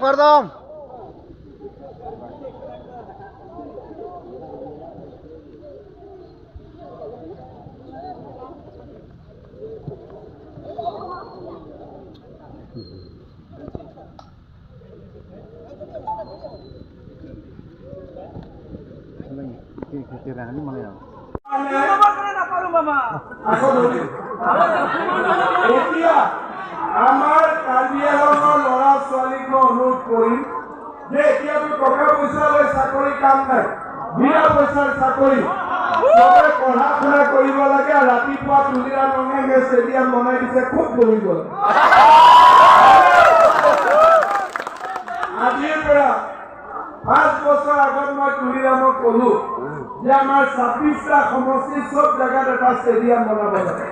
कर दम আমাৰ কাৰ্বি আংলঙৰ ল'ৰা ছোৱালীক মই অনুৰোধ কৰিম যে এতিয়াতো টকা পইচা লৈ চাকৰি কাম নাই, বিনা পইচাৰ চাকৰি, চবে পঢ়া শুনা কৰিব লাগে। ৰাতিপুৱা তুলিৰাম ৰংহাঙে ষ্টেডিয়াম বনাই দিছে, খুব দৌৰিব লাগে। আজিৰ পৰা 5 বছৰ আগত মই তুলিৰামক ক'লো যে আমাৰ 26টা সমষ্টি চব জেগাত এটা ষ্টেডিয়াম বনাব লাগে।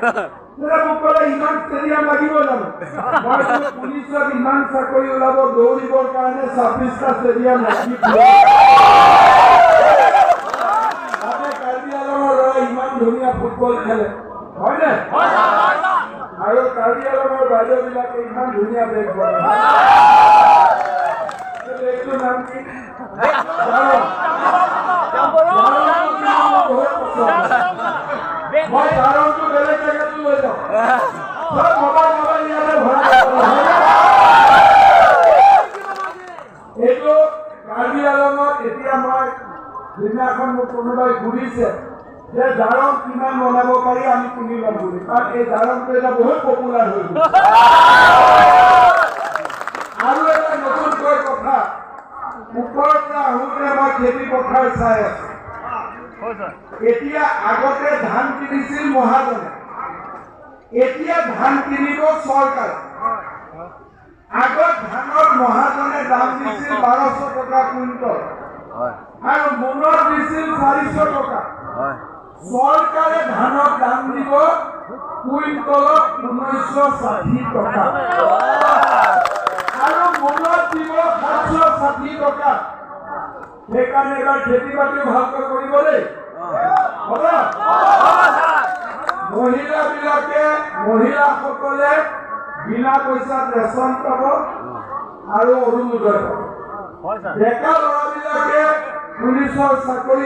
মোক ক'লে ইমান ষ্টেডিয়াম লাগিব জানো? মই পুলিচত ইমান চাকৰি ওলাব, দৌৰিবৰ কাৰণে 26টা ষ্টেডিয়াম লাগিব। তাতে কাৰ্বি আংলঙৰ ল'ৰাই ইমান ধুনীয়া ফুটবল খেলে, হয়নে? আৰু কাৰ্বি আংলঙৰ বাইদেউবিলাকে ইমান ধুনীয়া বেগ বনায়। বেগটোৰ নাম কি? মই কাৰণটো বেলেগ জেগাতো লৈ যাওঁ, চব মোবাইল মোবাইল ইয়াতে ভৰাই। এইটো কাৰ্বি আংলঙত এতিয়া মই যিদিনাখন মোক কোনোবাই সুধিছে যে জাৰং কিমান বনাব পাৰি, আমি কিনি ল'ম বুলি, কাৰণ এই জাৰংটো এতিয়া বহুত পপুলাৰ হৈ গৈছে। আৰু এটা নতুনকৈ কথা, ওপৰৰ পৰা আহোঁতে মই খেতি পথাৰ চাই আছো। এতিয়া আগতে ধান কিনিছিল মহাজনে, এতিয়া ধান কিনিব চৰকাৰে। আগত ধানত মহাজনে দাম দিছিল 1200 টকা কুইণ্টল আৰু মোনত দিছিল 400 টকা। চৰকাৰে ধানৰ দাম দিব কুইণ্টলত 1960 টকা আৰু মোনত দিব 760 টকা। সেইকাৰণে এইবাৰ খেতি বাতিও ভালকৈ কৰিব দেই। মহিলাবিলাকে, মহিলাসকলে বিনা পইচাত ৰেচন পাব আৰু অৰুণোদয় পাব। ডেকা ল'ৰাবিলাকে পুলিচৰ চাকৰি